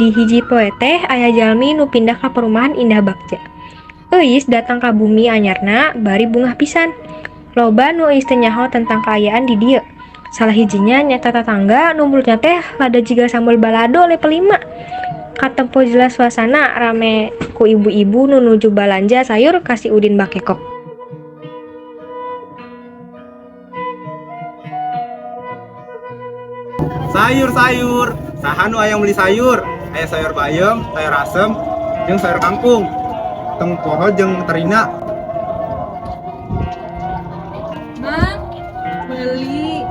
Hiji-hiji poe teh aya jalmi nu pindah ka perumahan Indah Bagja. Euis datang ka bumi anyarna bari bungah pisan. Loba nu Euis teu nyaho tentang kaayaan di dieu. Salah hijinya nyaeta tatangga nu mulutna teh lada jiga sambal balado level 5. Katempo jelas suasana rame ku ibu-ibu nu nuju balanja sayur ka si Udin Bakekok. Sayur sayur, saha nu hayang beli sayur? Aya sayur bayam, sayur asem, jeung sayur kangkung. Tong poho jeung terina. Mang, beli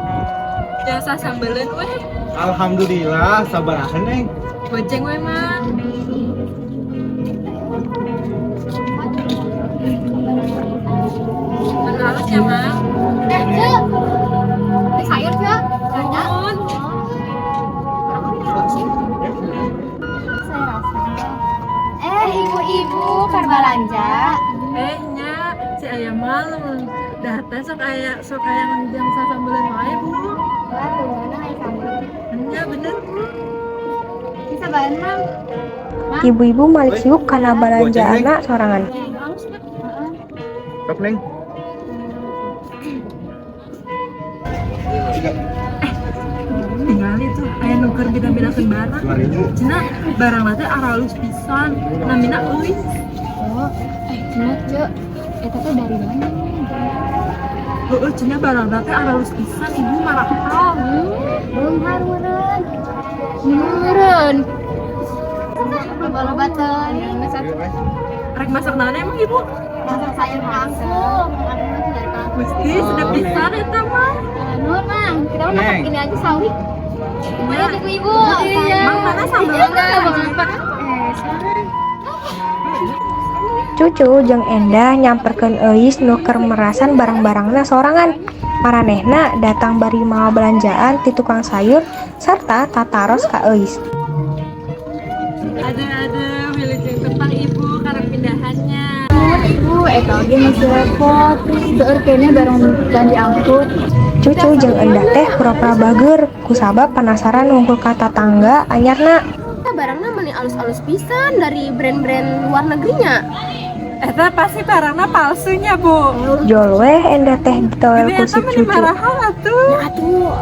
jasa sambeleun weh. Alhamdulillah, sabaraha, Neng? Goceng we, Mang. Anu halus ya, Mang. Eh, Cek. Ini sayur, Cek. Banyak. Nuhun. Saya rasa. Eh, ibu-ibu parbalanja. Eh, nya, si aya mah lamun dahar sok aya jang sambeleun wae, Bu. Wah, tuh mana aya sambal. Nya bener, Bu. Bisa bahan, Mang. Ibu-ibu malik sibuk kana balanjaanna sorangan. Sok, Neng. Tiga. Tinggal itu aya nu keur beda-bedakeun barang. 2000. Cenah barang teh aralus pisan. Namina Euis. Oh, eh, cenah, Cek. Eta teh dari mana? Heeh, cenah barang teh aralus pisan, Ibu, marahal. Beunghar meureun. Meureun. Loba-loba teuing. Rek masak naon emang, Ibu? Masak sayur kangkung. Aduh, dari kangkung. Gusti, sedep pisan eta mah. Nuhun, Mang. Kita mah masak Neng. ini aja sawi. Mana ibu-ibu? Iya. Mang, mana sambelna? Eh, sana. Cucu jeung Endah nyamperkeun Euis nu keur merasan barang-barangna sorangan. Maranehna datang bari mawa belanjaan ti tukang sayur sarta tataros ka Euis. Aduh, aduh, wilujeng tepang, Ibu, karena pindahannya. Nuhun, Ibu, eta oge masih repot. Seueur keneh barang can diangkut. Cucu jeung Endah teh pura-pura bager kusabab penasaran wungkul ka tatangga anyarna. Barangnya meni alus-alus pisan dari brand-brand luar negerinya. Eta pasti barangnya palsunya, Bu. Jol weh Endah teh ditoel Ini ku eta si meni Cucu. marahal atuh. Ya atuh,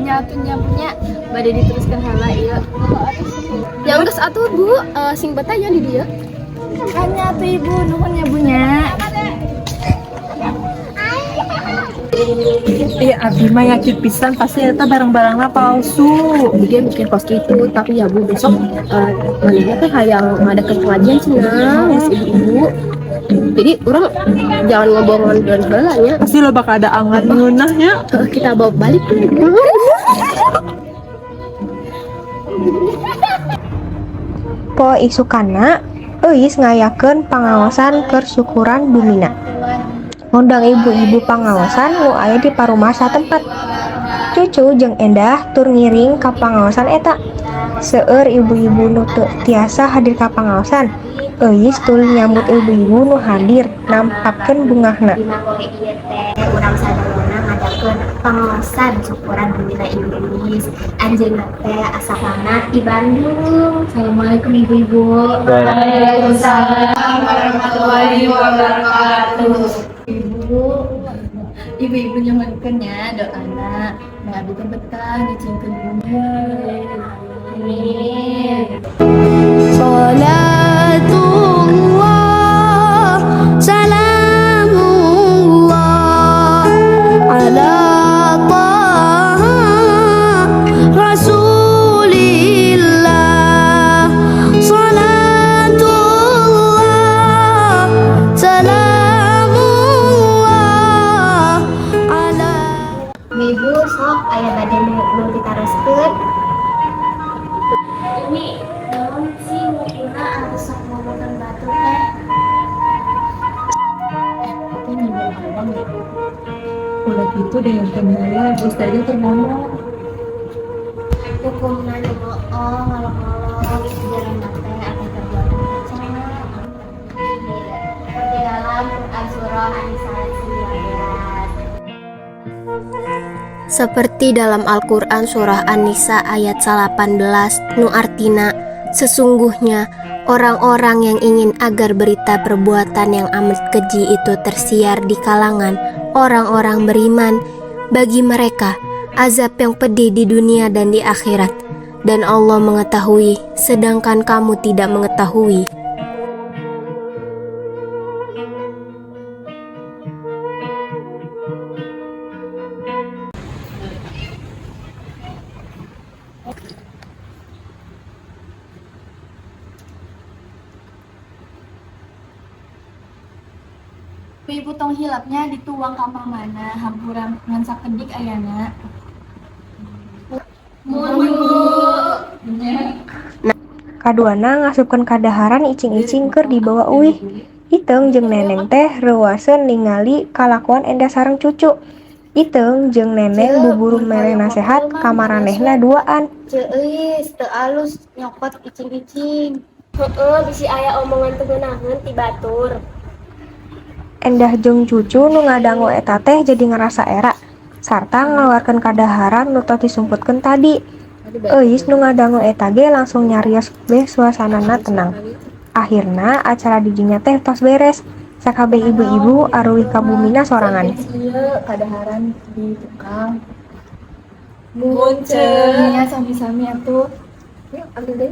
nya atuh nya punya bade diteruskan heula ieu. Ya geus atuh, Bu, sing betah ya di dieu. Makanya tuh, Ibu, nuhun ya, Bu nya. Iya, abdi mah yakin pisan pasti eta barang-barangnya palsu. Dia bikin kos gitu, tapi ya, Bu, besok manehna teh hayang ngadakeun pengajian cenah geus ibu-ibu, jadi urang jangan ngobongan dan heula nya. Pasti lo bakal ada angan ngeunahnya. Heuh, kita bawa balik. Poe isukanna, Euis ngayakeun pangaosan keur syukuran bumina. Ngundang ibu-ibu pangaosan nu aya di parumahan satempat. Cucu jeung Endah tur ngiring ka pangaosan eta. Seueur ibu-ibu nu teu tiasa hadir ka pangaosan. Euis tuluy nyambut ibu-ibu nu hadir nampakkeun bungahna. Dina poe ieu teh urang sadayana ngadakeun pangaosan syukuran bumina Ibu Euis. Anjeunna teh asalna ti Bandung. Assalamualaikum, ibu-ibu. Waalaikumsalam warahmatullahi wabarakatuh. Ibu, ibu-ibu nyuhunkeun nya doana mangga abdi teh betah nyicingkeun bumi. Amin. Salatullah, salamullah ala Taha Rasulillah. Salatullah, salamullah ala Ibu, sok aya bade nu ditaroskeun? Ini naon sih hukumna anu sok ngomongkeun batur teh? Ini abang deh. Ulah gitu deh yang temulia, Ustazah teh ngomong. Hukumna nu bohong, ngolok-ngolok jelema teh atau perbuatan tercela. Seperti dalam Quran surah An-Nisa ayat 19. Seperti dalam Al-Quran Surah An-Nisa ayat 18 nu artina Sesungguhnya orang-orang yang ingin agar berita perbuatan yang amat keji itu tersiar di kalangan orang-orang beriman, bagi mereka azab yang pedih di dunia dan di akhirat. Dan Allah mengetahui, sedangkan kamu tidak mengetahui. Ibu tong hilap nya dituang ka mana, hampura ngan sakedik ayana. Muhun, Bu. Kaduana ngasupkeun kadaharan icing-icing keur dibawa uih. Iteung jeung Neneng teh reuwaseun ningali kalakuan Endah sareng Cucu. Iteung jeung Neneng Ceu, buburu mun mere hoyong nasehat ngobrol ka mah maranehna masuk. duaan. Ceu Euis, teu alus nyokot icing-icing. Heeh, bisi aya omongan teu ngeunaheun ti batur. Endah jeung Cucu nu ngadangu eta teh jadi ngarasa era, sarta ngaluarkeun kadaharan nu tos disumputkeun tadi. Euis nu ngadangu eta ge langsung nyarios beh suasanana tenang. Akhirna acara di dinya teh tos beres. Sakabeh ibu-ibu aruih ka bumina sorangan. Geus ieu kadaharan di tukang. Muhun, Ceu. Nya, sami-sami atuh. Yuk, ambil deh.